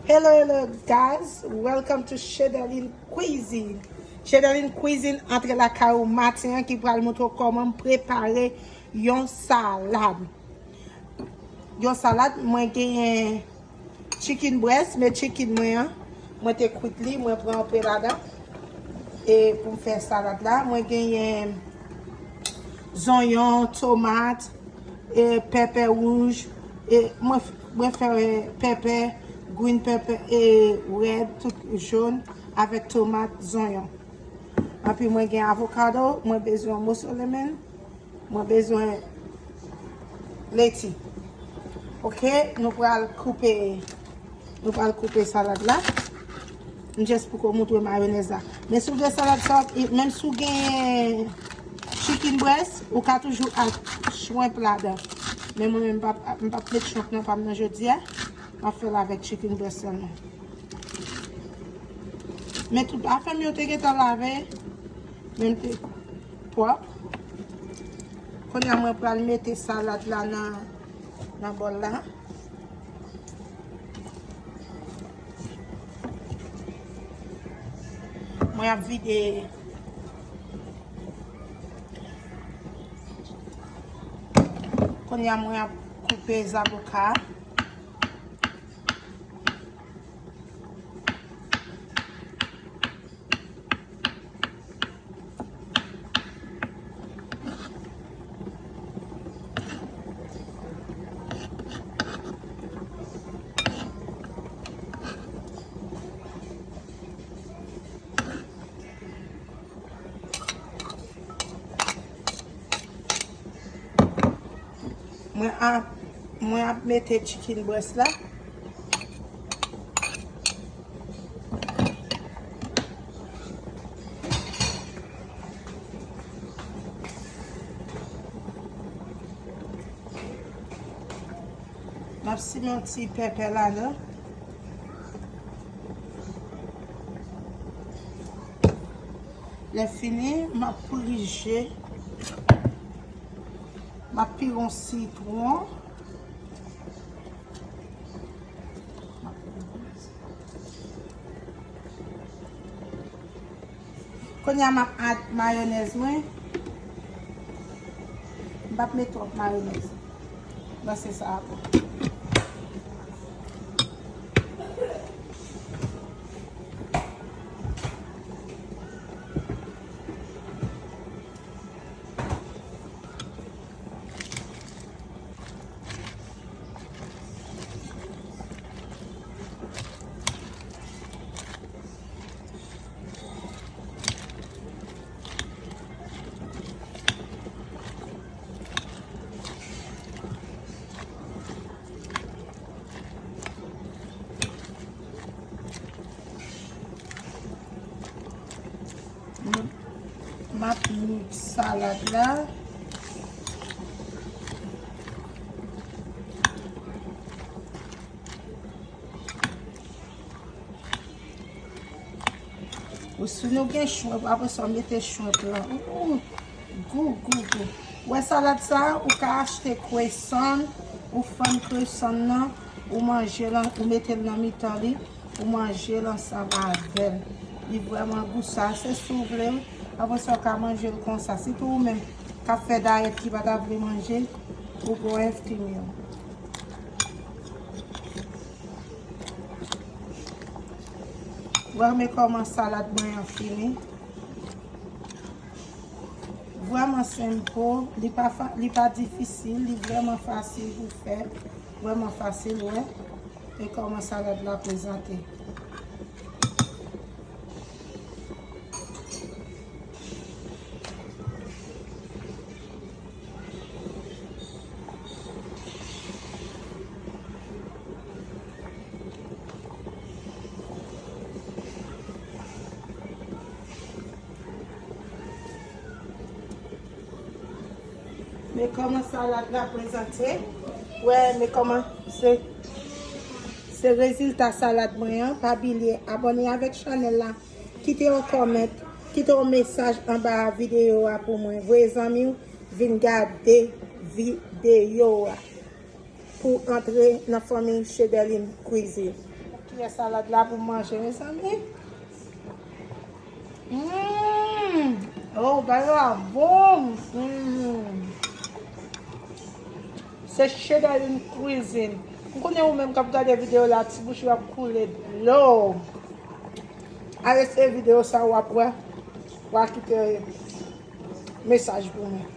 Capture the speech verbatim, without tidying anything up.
Hello, hello, guys. Welcome to Chedeline Cuisine. Chedeline Cuisine antre lakay ou maten an ki pral montre w kòman m prepare yon salad. Yon salad, mwen genyen chicken breast, men chicken mwen an, mwen te kwit li, mwen pran anpe ladan. E pou m fè salad la, mwen genyen zonyon, tomat, e pèpè wouj, e mwen, mwen fè pèpè, green pepper, e red, tout jòn, avèk tomat, zonyon. Anpi mwen gen avokado, mwen bezwen yon moso lemon, mwen bezwen leti. Oke, nou pral koupe, nou pral koupe salad la. M just poko montre mayonèz la. Men si w gen salad sa, menm si w gen chicken breast, ou ka toujou add shrimp ladan. Men mwen menm, m p ap, m p ap met shrimp nan pa m nan jodi a. M ap fè l avèk chicken breast sèlman. Men tout afè m yo te gentan lave. Men m te pwòp. Kounye a mwen pral mete salad la nan, nan bòl la. Mwen ap vide. Kounye a mwen ap koupe zaboka. Mwen ap, mwen ap mete chicken breast la. M ap simen yon ti pèpè ladan. Lè fini, m ap prije. M ap pire yon sitwon. Kounye a m ap add mayonèz mwen. M p ap met twòp mayonèz. Mwen se sa a bon. M ap mix salad la. Ou si nou gen shrimp, apre sa w mete shrimp lan. Ooh, gou, gou, gou. Ou wè salad sa, ou ka achte croissant, ou fann croissant nan, ou manje l, ou mete l nan mitan li, ou manje l ansanm avè l. Li vrèman gou, sa se si w vle, wi. Apre sa, ou ka manje l konsa. Sitou ou menm k ap fè dayèt ki pa ta vle manje, ou gon healthy meal. Wè, men kòman salad mwen an fini. Vrèman senp, li pa fa-, li pa difisil, li vrèman fasil pou fè. Vrèman fasil, wè. E kòman salad la prezante. Men kòman salad la prezante. Wè, men kòman se, se rezilta salad mwen an. Pa bliye abòne avèk chanèl la. Kite yon comment, kite yon mesaj anba videyo a pou mwen. Voye zanmi w vin gade videyo a pou antre nan fanmi Chedeline Cuisine. Fè salad la pou manje, mezanmi. Mm. Oh, bagay la bon. Mm. Se Chedaline Cuisine. M konnen ou menm k ap gade videyo la, ti bouch ou ap koule dlo. Ale se videyo sa w ap wè. W a kite mesaj pou mwen.